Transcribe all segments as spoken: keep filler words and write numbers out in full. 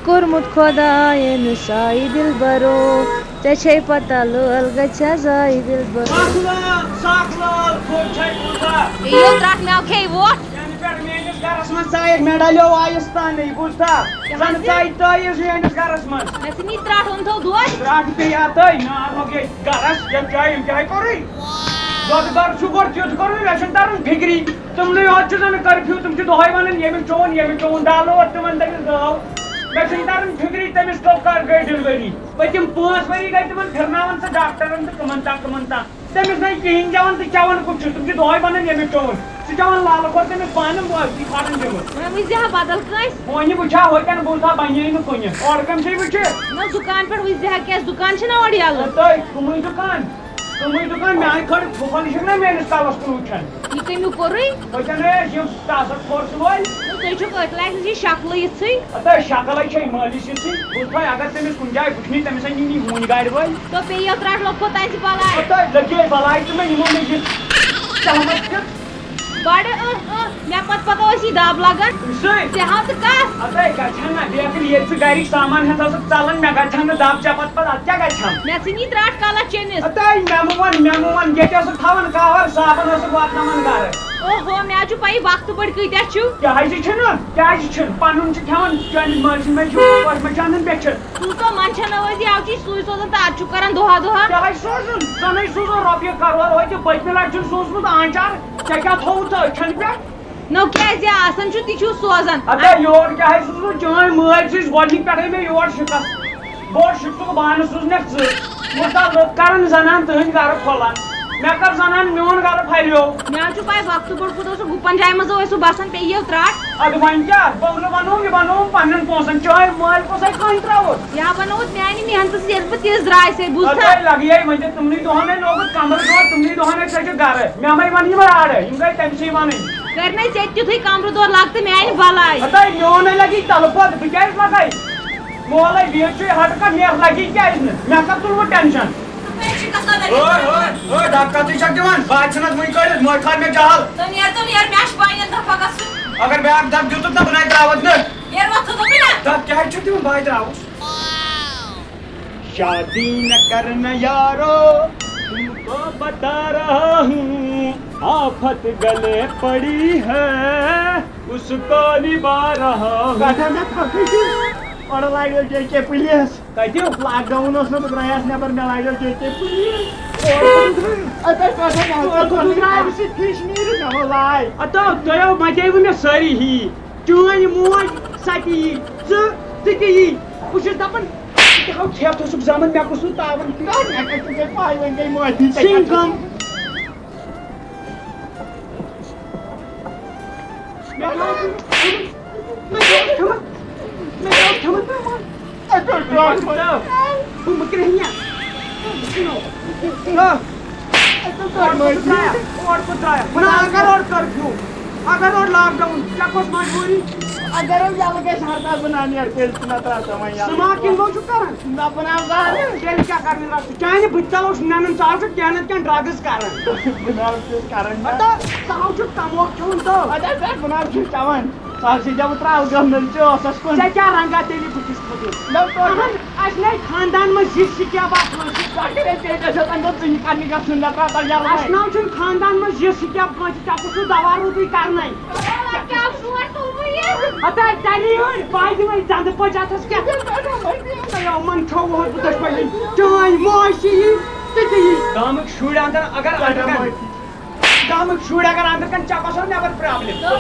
کوٚرمُت خۄدایَن سایہِ دِلبَرو، ژےٚ چھے پَتہ لٲل گژھِ زایہِ دِلبَرو۔ ساکھ لٲل، ساکھ لٲل، کھوٚت چھے کوٗتاہ؟ ییٚلہِ ترٛٹھ مٮ۪وٕ کھیٚیہِ ووٹھ۔ یَنہٕ پٮ۪ٹھ میٛٲنِس گَرَس منٛز ژایَکھ مٮ۪ڈَل یو آیِس تانٕے، بوٗزتھا؟ کیٛاہ زَن حظ؟ ژایہِ تٲیٖز میٛٲنِس گَرَس منٛز۔ مےٚ ژھٕنی ترٛٹھ، اوٚن تھوٚو دۄد۔ ترٛٹھ پیٚیہِ ہا تٔے، نار لوٚگ ییٚتہِ گَرَس، یَتھ جایہِ أمۍ کیٛاہ کوٚرُے؟ دۄدٕ گَرٕ چھُ گۄڈٕ تیُتھ کوٚرمُت، مےٚ چھُنہٕ تَران فِکری۔ تِمنٕے یوت چھُ زَن کرفیو، تِم چھِ دۄہَے وَنان، "ییٚمِس چوٚوُن، ییٚمِس چوٚوُن"، ڈالو اور تِمَن دٔپِس گٲو۔ مےٚ چھُنہٕ تَران فِکری، تٔمِس کَو کَر گٔے ڈِلؤری۔ پٔتِم پانٛژھ ؤری گٔے تِمَن پھِرناوان سُہ ڈاکٹرَن تہٕ کٕمَن تام، کٕمَن تام۔ تٔمِس نَے کِہیٖنۍ چٮ۪وان تہٕ چٮ۪وان کُس چھُ؟ تِم چھِ دۄہَے وَنان، "ییٚمِس چوٚوُن"۔ سُہ چٮ۪وان لالہٕ کھۄر تٔمِس پانہٕ مٲفی کھۄرَن دِمُت۔ وۄنۍ وٕچھِ زِ ہا بدل کٲنٛسہِ۔ وۄنۍ وٕچھِ ہا ہوٚتٮ۪ن، بوٗزتھا بَنیے نہٕ کُنہِ۔ اورٕ کَم چھے وٕچھِ؟ نہ، دُکان پٮ۪ٹھ وٕچھِ زِ ہا، کیٛازِ دُکان چھِنہ اورٕ یَلہٕ؟ تہٕ کٕمٕے دُکان؟ تِمٕے دُکان میٛانہِ خٲطرٕ پھُپھَن چھِنہ میٛٲنِس کَلَس کُن وٕچھان۔ یہِ کٔمیوٗ کوٚرُے؟ وۄنۍ چھَنہٕ أسۍ یِم تَزَر فورسہٕ وٲلۍ۔ نہ، تُہۍ چھِو أتھۍ لایقَس یہِ شکلٕے یِژھٕے۔ ہَتہٕ شکلَے چھےٚ مٲلِس یِژھٕے۔ بوٗزتھا، اگر تٔمِس کُنہِ جایہِ وٕچھنٕے، تٔمِس ہَے نِنی ہوٗنۍ گاڑِ وٲلۍ۔ تہٕ پیٚیہِ یَتھ رَٹھ لوٚگ کوٚت تانۍ ژٕ بَلاے؟ ہَتہٕ لَگے بَلاے تہٕ مےٚ نِمو مےٚ یہِ تَہمَتھ کیُتھ۔ بڑٕ، اۭں، اۭں، مےٚ پتہٕ پتہٕ اوس یہِ دب لگان۔ أمۍ سۭتۍ؟ ژےٚ ہا تہٕ کس؟ اَدٕ گژھِ ہا نہ، بیٚیہِ اگر ییٚلہِ ژٕ گرِکۍ سامان ہٮ۪تھ ٲسٕکھ ژلان، مےٚ گژھِ ہا نہٕ دب، ژےٚ پتہٕ پتہٕ اَدٕ کیٛاہ گژھِ ہا؟ مےٚ ژھٕنی ترٛٹھ کلس چٔنِس۔ اَدٕ مےٚ مہٕ وَن، مےٚ مہٕ وَن، ییٚتہِ ٲسٕکھ تھاوان کاوَر صابن ٲسٕکھ واتناوان گرٕ۔ اوہو، مےٚ حظ چھُ پَیی وقتہٕ پٲٹھۍ کۭتیٛاہ چھُ۔ کیٛازِ چھُنہٕ؟ کیٛازِ چھُنہٕ؟ پَنُن چھُ کھٮ۪وان، چٲنِس مٲلۍ سٕنٛدۍ مےٚ چھُ پٲٹھۍ مےٚ چھُ اَنُن بیٚچھِ۔ سوٗزتو منٛدچھان نہ ٲسۍ یہِ آوچی سُے سوزان تہٕ اَتھ چھُ کران دۄہا دۄہا۔ کیٛاہ حظ سوزُن؟ زَنٕے سوزُن رۄپیہِ کرور، ہوٚتہِ پٔتمہِ لٹہِ چھُن سوٗزمُت آنچار۔ ژےٚ کیٛاہ تھوٚوُتھ أچھن پٮ۪ٹھ؟ نو کیٛازِ آسان چھُ تہِ چھُو سوزان۔ اَدٕ یور کیٛاہ حظ سوٗزمُت؟ چٲنۍ مٲلۍ سٕنٛز گۄڈٕنِکۍ پٮ۪ٹھَے مےٚ یور شِکَس۔ بوٚڑ شِکسُک بانہٕ سوٗزنَکھ ژٕ۔ مُردار لُکھ کران زنان تٕہٕنٛدۍ گرٕ پھۄلان۔ مےٚ کر زنان میون گرٕ پھلیو۔ مےٚ حظ چھُ پَے وقتہٕ بوٚڑ کوٗتاہ اوسُکھ گُپن جایہِ منٛز ٲسِو بسان، پیٚیہِ یِیو ترٛٹھ۔ اَدٕ وۄنۍ کیٛاہ؟ بہٕ نہٕ وَنو، یہِ وَنووُم پنٛنٮ۪ن پونٛسَن۔ چٲنۍ مٲلۍ کۄس آیہِ کانہِ ترٛاوُن؟ یا بَنووُتھ میٛانہِ محنتہٕ سۭتۍ ییٚلہِ بہٕ تِژھ درٛاے سے، بوٗزتھا؟ اَدٕ لَگہِ یے وۄنۍ تہِ تِمنٕے دۄہَن ہے لوگُتھ کَمرٕ دۄد، تِمنٕے دۄہَن ہے ژٔجِکھ گَرٕ۔ مےٚ مَے وَن یِم راڑٕ، یِم گٔے تٔمۍ سٕے وَنٕنۍ۔ کَرِ نَے ژےٚ تہِ تیُتھُے کَمرٕ دۄد، لَگ تہٕ میٛانہِ بَلاے۔ ہَتَے میون ہے لَگی تَلہٕ پَتہٕ، بہٕ کیٛازِ لَگَے؟ مولَے، بیٚیہِ چھُے ہَٹہٕ کَتھ، مےٚ لَگی کیٛازِ نہٕ؟ مےٚ کَتھ تُلوٕ ٹٮ۪نشَن؟ ہَتَے چھِ گژھان أکِس اوے، اوے، اوے، دَب کَتھ ژٕ چھَکھ دِوان؟ بہٕ ہا ژھٕنَتھ وٕنۍ کٔڑِتھ، مۄٹہِ کھار مےٚ جَہل۔ ژٕ نیر، ژٕ نیر، مےٚ چھِ پَے نٮ۪ن دَب پَکان سُہ۔ اگر بیٛاکھ دَب دیُتُتھ نہ، بہٕ نَے ترٛاوَتھ نہٕ۔ نیر وۄتھ، ژٕ دوٚپُے نہ۔ دَب کیٛازِ چھُکھ دِوان؟ بہٕ ہَے ترٛاوُس۔ شادی نہ کرنا یارو، تم کو بتا رہا ہوں، آفت گلے پڑی ہے، اس کو نبھا رہا ہوں۔ کتھ ہا مےٚ تھپھ دِژ، اورٕ لاریو جے کے پُلیٖس۔ کتہِ؟ لاک ڈاوُن اوس نہ، بہٕ درٛایس نٮ۪بر، مےٚ لاریو جے کے پُلیٖس۔ اورٕ کوٚت درٛاے؟ اَتہِ ٲسۍ پٮ۪ٹھٕ اورٕ کوٚت درٛاے؟ بہٕ چھُس فِش نیٖرِتھ، مےٚ ووٚن لاے۔ ہتو، تۄہہِ مَتیوٕ مےٚ سٲری ہی۔ چٲنۍ موج، سۄ تہِ یی۔ ژٕ، ژٕ تہِ یی۔ بہٕ چھُس دَپان، ژٕ تہِ ہاو کھٮ۪تھ اوسُکھ زامُت، مےٚ گوٚژھ نہٕ تاوَن پیوٚن۔ مےٚ کَتہِ چھُ ژےٚ پَے، وۄنۍ گٔے معٲفی، ژےٚ کیٛاہ سِنٛگَم۔ مےٚ کیٛاہ اوس کھیوٚمُت؟ مےٚ کیٛاہ اوس کھیوٚمُت؟ مےٚ کیٛاہ اوس کھیوٚمُت؟ اَتہِ اوس ڈاکٹر۔ بہٕ مہٕ کرٛیٚہنہِ۔ اَتہِ اوس اورٕ کوٚت درٛایا؟ اورٕ کوٚت درٛایا؟ نہ، اگر اورٕ curfew، اگر اورٕ lockdown، ژےٚ کۄس مجبوٗری؟ اگر یَلہٕ گژھِ ہرتال، بہٕ نہ نیرٕ تیٚلہِ، ژٕ نہ ترٛاو ژٕ وۄنۍ یَلہٕ۔ Smoking گوٚو چھُکھ کران؟ نہ، بہٕ نہ حظ زانہٕ۔ تیٚلہِ کیٛاہ کرٕ وٕنہِ رَٹھ ژٕ؟ چانہِ بٕتھِ تَلو چھُ نٮ۪نان، ژٕ ہاو چھُکھ کینٛہہ نَتہٕ کینٛہہ drugs کران۔ بہٕ نہ حظ چھُس کران۔ ہتا، ژٕ ہاو چھُکھ تموک کھیوٚن تو۔ اَدٕ حظ، بہٕ نہ حظ چھُس چٮ۪وان۔ سبزی جب ترٛاو گنٛدن چوسس کُن۔ ژےٚ کیٛاہ رنٛگا تیٚلہِ بٕتھِس کھوٚتُے؟ نہ، توتہِ۔ اہن، اَسہِ نَے خاندان منٛز یِژھ سِکیب آسان۔ ڈاکٹر ہے، پیٹس ہیوٚتن گوٚو ژٕنہِ کرنہِ گژھُن، نہ ترٛاو تَلہٕ یَلہٕ اَسہِ وۄنۍ۔ نہ چھُنہٕ خاندان منٛز یِژھ سِکیب کٲنٛسہِ، ژےٚ کُس چھُ دوا روٗدُے کرنَے؟ کیٛاہ سوٗر تُلوٕ یہِ؟ ہتا، ژَلی ہٲرۍ، بہٕ دِمَے دَنٛدٕ پٔج اَتھَس کیٛاہ؟ تۄہہِ یِمَن چھو وُہَن پٲٹھۍ پَیی۔ چٲنۍ موج چھِ یی، تہِ تہِ یی۔ گامٕکۍ شُرۍ اَندَر اگر اَندَر کَنہِ۔ گامٕکۍ شُرۍ اگر اندر کن چپس ہن مےٚ پتہٕ problem۔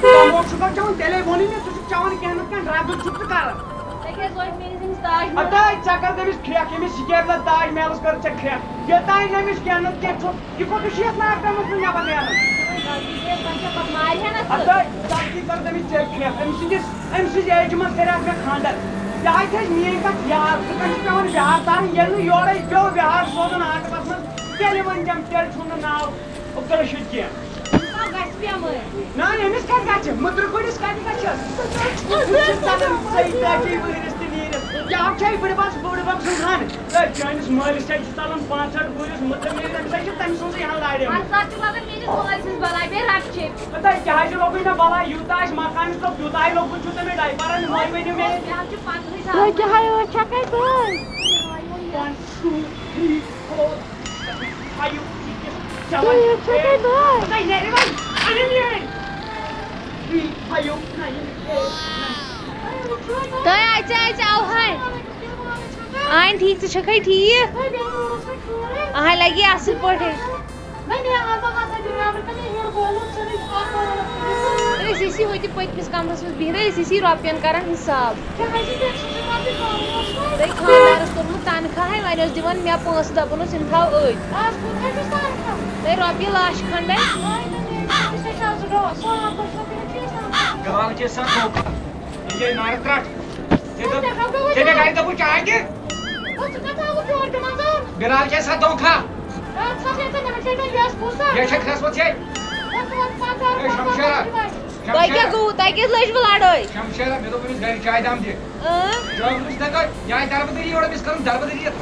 تموک چھُکھ چٮ۪وان، تیٚلے ووٚنُے مےٚ، ژٕ چھُکھ چٮ۪وان کینٛہہ نتہٕ کینٛہہ drugs چھُکھ ژٕ کران۔ ژےٚ کیٛازِ لوگ میٲنِس أمِس تاج محلس؟ ہتا، ژےٚ کر تٔمِس کھرٛٮ۪کھ، ییٚمِس سِکیب نہ تاج محلس کٔر ژےٚ کھرٛٮ۪کھ؟ یوٚتام نہٕ أمِس کینٛہہ نتہٕ کینٛہہ چھُ، یہِ کوٚت چھُ یتھ lockdownس منٛز نٮ۪بر نیران؟ غلطی گٔے، وۄنۍ چھےٚ پتہٕ مارِ ہا نہ ژٕ۔ ہتا، غلطی کٔر تٔمِس ژےٚ کھرٛٮ۪کھ، أمۍ سٕنٛدِس، أمۍ سٕنٛزِ ایجہِ منٛز کریکھ مےٚ خانٛدر۔ یہِ ہا چھِ اَسہِ میٛٲنۍ پتہٕ یار، ژٕ کَتہِ چھِ پٮ۪وان بِہار تارٕنۍ، ییٚلہِ نہٕ یورَے پیوٚو بِہار سوزُن آٹوَس منٛز۔ تیٚلہِ ؤنۍ تِم، تیٚلہِ چھُنہٕ ناو عبدالرشیٖد کینٛہہ۔ تِم کَم گژھِ بٮ۪مٲرۍ۔ نہ، أمِس کَتہِ گژھِ؟ مٔدرٕ گُرِس کَتہِ گژھٮ۪س؟ أمِس چھِ ژَلان ژۄیہِ تٲجی ؤہرِس تہِ نیٖرِتھ۔ کیٛاہ چھے بٕڈبَب، بٕڈبَب سُنٛد ہن؟ ہے، چٲنِس مٲلِس چھے ژَلان پانٛژھ ہَتھ گُرِس مُتہٕ میٖر، أمِس ہے چھِ تٔمۍ سٕنٛزٕے ہن لاڑِ۔ اَتھ ساتہٕ چھُ لَگان میٛٲنِس مٲلۍ سٕنٛز بَلاے، بیٚیہِ رَٹہٕ چیٚپۍ۔ ہے، تۄہہِ کیٛاہ حظ چھُ لوٚگمُت مےٚ بَلاے؟ یوٗتاہ اَسہِ مَکانَس لوٚگ، تیوٗتاہ ہے لوٚگمُت چھُو تُہۍ مےٚ ڈایپَرَن، مٲلۍ ؤنِو مےٚ۔ مےٚ حظ چھِ پَتہٕے تُہۍ کیٛاہ ہے ٲٹھ چھَکَے تُہۍ؟ One, two, three, four. تۄہہِ اَژِ اَژِ اَوہَے۔ آنٹی، ژٕ چھَکھَے ٹھیٖک؟ اَہَے لَگہِ اَصٕل پٲٹھۍ۔ أسۍ ٲسی ہوٚتہِ پٔتمِس کَمرَس منٛز بِہِتھ، أسۍ ٲسی رۄپیَن کَران حِساب۔ تۄہہِ خانٛدارَس کوٚرمُت تَنخواہَے، وۄنۍ اوس دِوان مےٚ پونٛسہٕ، دَپان اوس، "یِم تھاو أتھۍ۔" تۄہہِ رۄپیہِ لَچھ کھنٛڈَے۔ گال کے ساتھ دھوکہ۔ یہ نارٕ ترٛٹھ۔ ژےٚ دوٚپ، ژےٚ مےٚ گَرِ دوٚپُتھ چاے دِ۔ بِلال کے ساتھ دھوکہ۔ یہِ چھےٚ کھرٛسمٕژ یے۔ ہے، شمشیرا۔ تۄہہِ کیٛاہ گوٚوُ؟ تۄہہِ کیٛازِ لٔجوٕ لڑٲے؟ شمشیرا، مےٚ دوٚپ أمِس گرِ چاے دام دِ۔ اۭں۔ چاے وٕچھ تَتہِ، یہِ آیہِ دربٕدٔری یورٕ، أمِس کَرُن دربٕدٔری یَتھ۔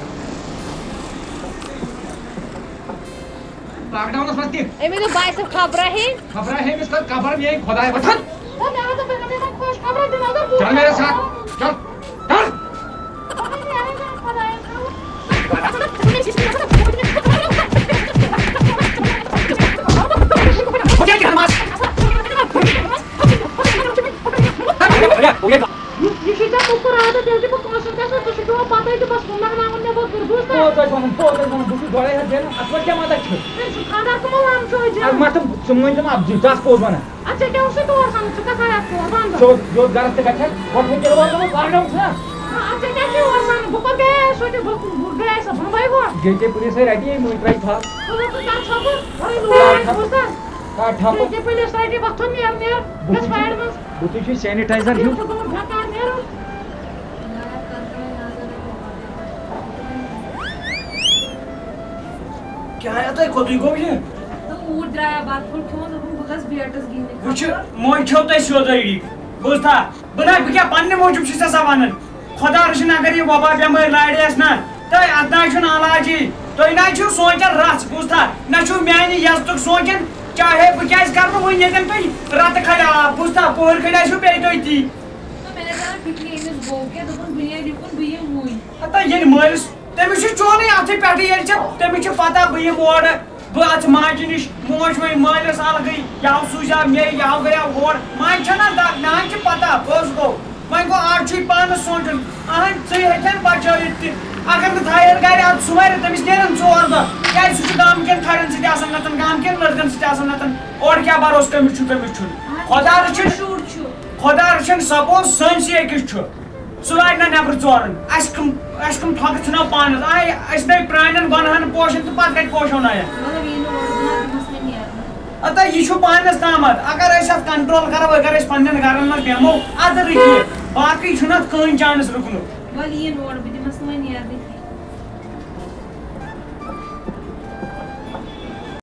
لاک ڈاونَس منٛز تہِ۔ أمِس دوٚپ باسِف خبرا ہے۔ خبرا ہے، أمِس کٔر قبر میٛٲنۍ خۄداے وۄتھان۔ چل میرے ساتھ، چل، چل۔ یہِ، یہِ چھُے ژےٚ موٚکُر عادت، ییٚلہِ تہِ بہٕ کٲنٛسہِ ہُنٛد گژھٕ نا، ژٕ چھُکھ دِوان پَتَے تہٕ بَس ووٚنناوُن مےٚ وۄپٕر، بوٗزتھا؟ کوٚت ٲسۍ وَنان، کوٚت ٲسۍ وَنان؟ بہٕ چھُس گۄڈَے حظ زینان، اَتھ منٛز کیٛاہ مَزٕ چھُ؟ تٔمۍ سُنٛد خانٛدار کٕمو لَمچو اَتھ جان؟ مَتھ ژٕ مٲنۍ تَم اَپ، ژٕ کَس پوٚز وَنان؟ اَدٕ ژےٚ کیٛاہ اوسُے تور سَنُن؟ ژٕ کَتھ آیَکھ تور؟ وَن تہٕ۔ سیوٚد، سیوٚد گَرَس تہِ گژھِ ہا، گۄڈٕ ہیٚکہِ ییٚلہِ وَنُن، لاک ڈاوُن چھُنا؟ آ، اَدٕ ژےٚ کیٛاہ چھُے یور سَنُن؟ بہٕ کوٚت گٔیے اَسہِ سُہ تہِ؟ بہٕ، بہٕ گٔیے سا بۄمبَے گوٚو؟ ییٚتہِ پُلیٖس ہے رَٹہِ، یہِ مٔنٛزۍ ترٛاوِ تھَپھ۔ بہٕ گوٚو تہٕ تَتھ ژھۄپہٕ، بَرٕے لوٗر آسہِ بوٗزتھا؟ آ، ٹھَپہٕ۔ ییٚتہِ پُلیٖس رَٹہِ، وۄتھُن نیر، نیر، بہٕ گژھ تہِ چھُس، وارِ منٛز۔ بہٕ تہِ چھُس sanitizer ہیوٗ۔ یہِ چھُ گوٚمُت بٮ۪کار، نیرُن۔ کیٛاہ ہا تۄہہِ کوٚتُے گوٚو یہِ؟ تہٕ اوٗرۍ درٛایاو بَتہٕ پھوٚل کھیوٚن، دوٚپُن، "بہٕ گژھٕ بیٹَس گِنٛدنہِ۔" وٕچھِ، خبر۔ وۄنۍ کھیوٚو تۄہہِ سیوٚدُے یہِ۔ بوٗزتھا؟ بہٕ نہ، بہٕ کیٛاہ پنٛنہِ موٗجوٗب چھُس ژےٚ سا وَنان؟ خۄدا رٔچھِنۍ، اگر یہِ وۄباہ بٮ۪مٲرۍ لارِ آسہِ نا، تہٕ اَتھ نہ چھُنہٕ علاجی۔ تُہۍ نہ چھِو سونٛچان رَژھ، بوٗزتھا؟ نہ چھُو میٛانہِ یَزتُک سونٛچان، چاہے بہٕ کیٛازِ کَرٕ نہٕ وۄنۍ ییٚتٮ۪ن تُہۍ رَتہٕ کھَنٛڈ آب، بوٗزتھا؟ پوٚہَر کھٔنٛڈۍ آسِو بیٚیہِ تُہۍ تی۔ تہٕ مےٚ نہ تَران فِکرِ أمِس گوٚو کیٛاہ، دوٚپُن، "بہٕ ییٚلہِ یُکُن، بہٕ یِمہٕ وٕنۍ۔" ہتا ییٚلہِ مٲلِس، تٔمِس چھُ چونُے اَتھٕے پٮ۪ٹھٕے، ییٚلہِ ژےٚ، تٔمِس چھِ پَتہ بہٕ یِمہٕ اورٕ، بہٕ اَژٕ ماجہِ نِش، موج وۄنۍ مٲلِس اَلگٕے، یَہو سوٗزیٛاو مے، یَہو گٔیٛاو ہور۔ ماجہِ چھَنا دَگ، مےٚ ہَن چھِ پَتہ، بہٕ اوسُس گوٚو۔ وۄنۍ گوٚو، آز چھُے پانَس سونٛچُن۔ اَہَن، ژٕے ہیٚکہِ ہَن بَچٲوِتھ تہِ۔ اگر نہٕ تھایہِ ہَن گَرِ اَتھ سُمَرِ، تٔمِس نیرَن ژور دۄہ۔ کیٛازِ سُہ چھُ گامہٕ کٮ۪ن کھَرٮ۪ن سۭتۍ آسان نَتَن، گامہٕ کٮ۪ن لٔڑکَن سۭتۍ آسان نَتَن۔ اورٕ کیٛاہ بَروسہٕ کٔمِس چھُ، کٔمِس چھُنہٕ؟ خۄدا رٔچھِنۍ۔ شُر چھُ۔ خۄدا رٔچھِنۍ، سپوز سٲنۍسٕے أکِس چھُ۔ سُہ لاگہِ نہ نٮ۪برٕ ژورَن۔ اَسہِ کٕم، اَسہِ کٕم ٹھۄکہٕ ژھٕنو پانَس؟ آے، أسۍ نَے پرٛانٮ۪ن گۄنہَن پوشَن تہٕ پَتہٕ کَتہِ پوشو نَیَن؟ مطلب، یہِ نہٕ اورٕ بہٕ نہ دِمَس وۄنۍ نیرنہٕ۔ ہتا، یہِ چھُ پانَس تامَتھ۔ اگر أسۍ اَتھ control کَرو، اگر أسۍ پنٛنٮ۪ن گَرَن منٛز بیٚہمو، اَدٕ رُکہِ یہِ۔ باقٕے چھُنہٕ اَتھ کٕہٕنۍ chance رُکنُک۔ وَلہٕ یِیِن اورٕ، بہٕ دِمَس نہٕ وۄنۍ نیرنہٕ کینٛہہ۔